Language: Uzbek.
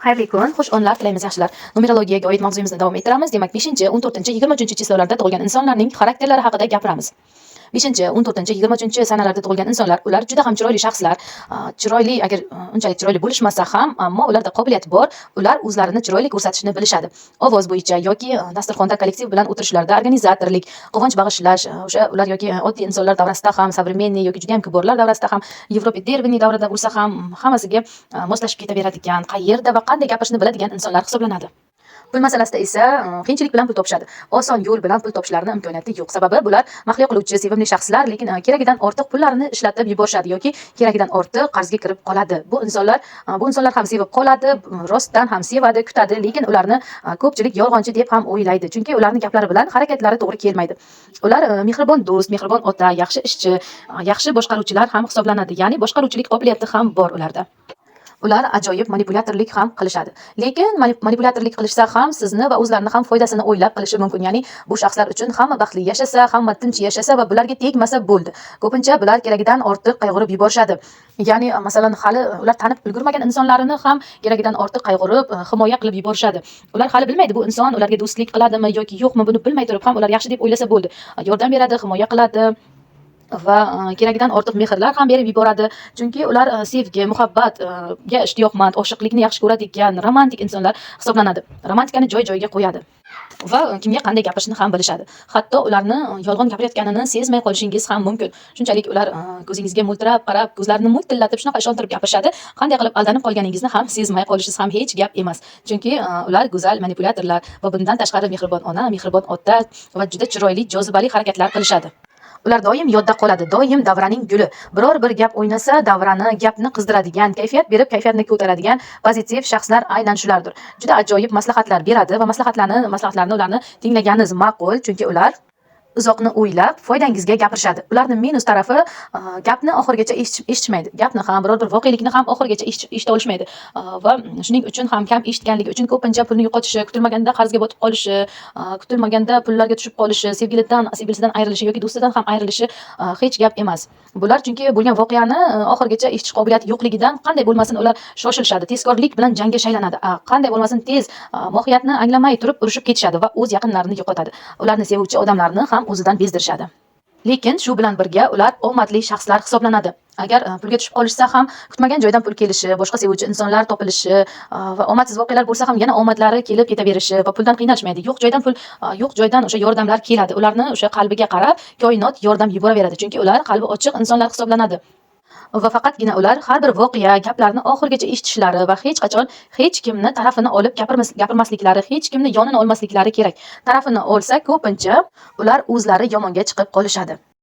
Xayrli kun, xush onlar tilaymiz, yaxshilar. Numerologiyaga oid mavzuyimizni davom ettiramiz. Demak, 5, 14, 23 число larda tug'ilgan insonlarning xarakterlari haqida gapiramiz. 5, 14, 23 sanalarda tug'ilgan insonlar, ular juda ham chiroyli shaxslar. Chiroyli, agar unchalik chiroyli bo'lishmasa ham, ammo ularda qobiliyat bor. Ular o'zlarini chiroyli ko'rsatishni bilishadi. Ovoz bo'yicha yoki dasturxonda kollektiv bilan o'tirishlarda organizatorlik, quvonch bag'ishlash, o'sha ular yoki oddiy insonlar davrasida ham, современный yoki juda ham kiborlar davrasida ham, Yevropa деревни davrida bo'lsa ham, hammasiga moslashib ketaveradigan, qayerda va qanday gapirishni biladigan insonlar hisoblanadi. Pul masalasida esa qiyinchilik bilan pul topishadi. Oson yo'l bilan pul topishlarini imkoniyati yo'q. Sababi bular mahliyo qiluvchi, sevimli shaxslar, lekin keragidan ortiq pullarini ishlatib yuborishadi yoki keragidan ortiq qarzga kirib qoladi. Bu insonlar ham sevib qoladi, rostdan ham sevadi, kutadi, lekin ularni ko'pchilik yolg'onchi deb ham o'ylaydi. Chunki ularning gaplari bilan harakatlari to'g'ri kelmaydi. Ular mehribon do'st, mehribon ota, yaxshi ishchi, yaxshi boshqaruvchilar ham hisoblanadi. Ya'ni boshqaruvchilik qobiliyati ham bor ularda. Ular ajoyib manipulyatorlik ham qilishadi. Lekin manipulyatorlik qilishsa ham, sizni va o'zlarini ham foydasini o'ylab qilishi mumkin. Ya'ni bu shaxslar uchun hamma baxtli yashasa, hamma tinch yashasa va bularga tegmasa bo'ldi. Ko'pincha bular keragidan ortiq qayg'urib yuborishadi. Ya'ni masalan, hali ular tanib ulgurmagan insonlarini ham keragidan ortiq qayg'urib, himoya qilib yuborishadi. Ular hali bilmaydi, bu inson ularga do'stlik qiladimi yoki yo'qmi, buni bilmay turib ham ular yaxshi deb o'ylasa bo'ldi. Yordam beradi, himoya qiladi va keragidan ortiq mehrlar ham berib yuboradi. Chunki ular sevgi, muhabbatga ishtiyoqmand, oshiqlikni yaxshi ko'radigan romantik insonlar hisoblanadi. Romantikani joy-joyiga qo'yadi va kimga qanday gapirishni ham bilishadi. Hatto ularni yolg'on gapirayotganini sezmay qolishingiz ham mumkin. Shunchalik ular ko'zingizga mo'ltirab qarab, ko'zlarini mo'ltillatib, shunaqa ishontirib gapirishadi. Qanday qilib aldanib qolganingizni ham sezmay qolishingiz ham hech gap emas. Chunki ular go'zal manipulyatorlar va bundan tashqari mehribon ona, mehribon ota va juda chiroyli, jozibali harakatlar qilishadi. Ular doim yodda qoladi, doim davraning guli. Biror bir gap o'ynasa, davrani, gapni qizdiradigan, kayfiyat berib, kayfiyatni ko'taradigan pozitiv shaxslar aynan shulardir. Juda ajoyib maslahatlar beradi va maslahatlarni ularni tinglaganingiz ma'qul, chunki ular uzoqni o'ylab, foydangizga gapirishadi. Ularni minus tarafi, gapni oxirigacha eshitishmaydi. Gapni ham, biror bir voqelikni ham oxirigacha eshita olishmaydi. Va shuning uchun ham, kam eshitganligi uchun ko'pincha pulni yo'qotishi, kutilmaganda qarzga botib qolishi, kutilmaganda pullarga tushib qolishi, sevgilisidan ayrilishi yoki do'stidan ham ayrilishi hech gap emas. Bular chunki bo'lgan voqeani oxirigacha eshitish qobiliyati yo'qligidan qanday bo'lmasin ular shoshilishadi, tezkorlik bilan jangga shaylanadi. Qanday bo'lmasin tez mohiyatni anglamay turib urushib ketishadi va o'z yaqinlarini yo'qotadi. Ularni sevuvchi odamlarni ham o'zidan bezdirishadi. Lekin shu bilan birga ular omadli shaxslar hisoblanadi. Agar pulga tushib qolishsa ham, kutmagan joydan pul kelishi, boshqa sevuvchi insonlar topilishi va omadsiz voqealar bo'lsa ham, yana omadlari kelib ketaverishi va puldan qiynalishmaydi. Yo'q joydan pul, yo'q joydan o'sha yordamlar keladi. Ularni o'sha qalbiga qarab koinot yordam yuboraveradi. Chunki ular qalbi ochiq insonlar hisoblanadi. Va faqatgina ular har bir voqea, gaplarni oxirigacha eshitishlari va hech qachon hech kimni tarafini olib gapirmasliklari, hech kimni yonini olmasliklari kerak. Tarafini olsa, ko'pincha ular o'zlari yomonga chiqib qolishadi.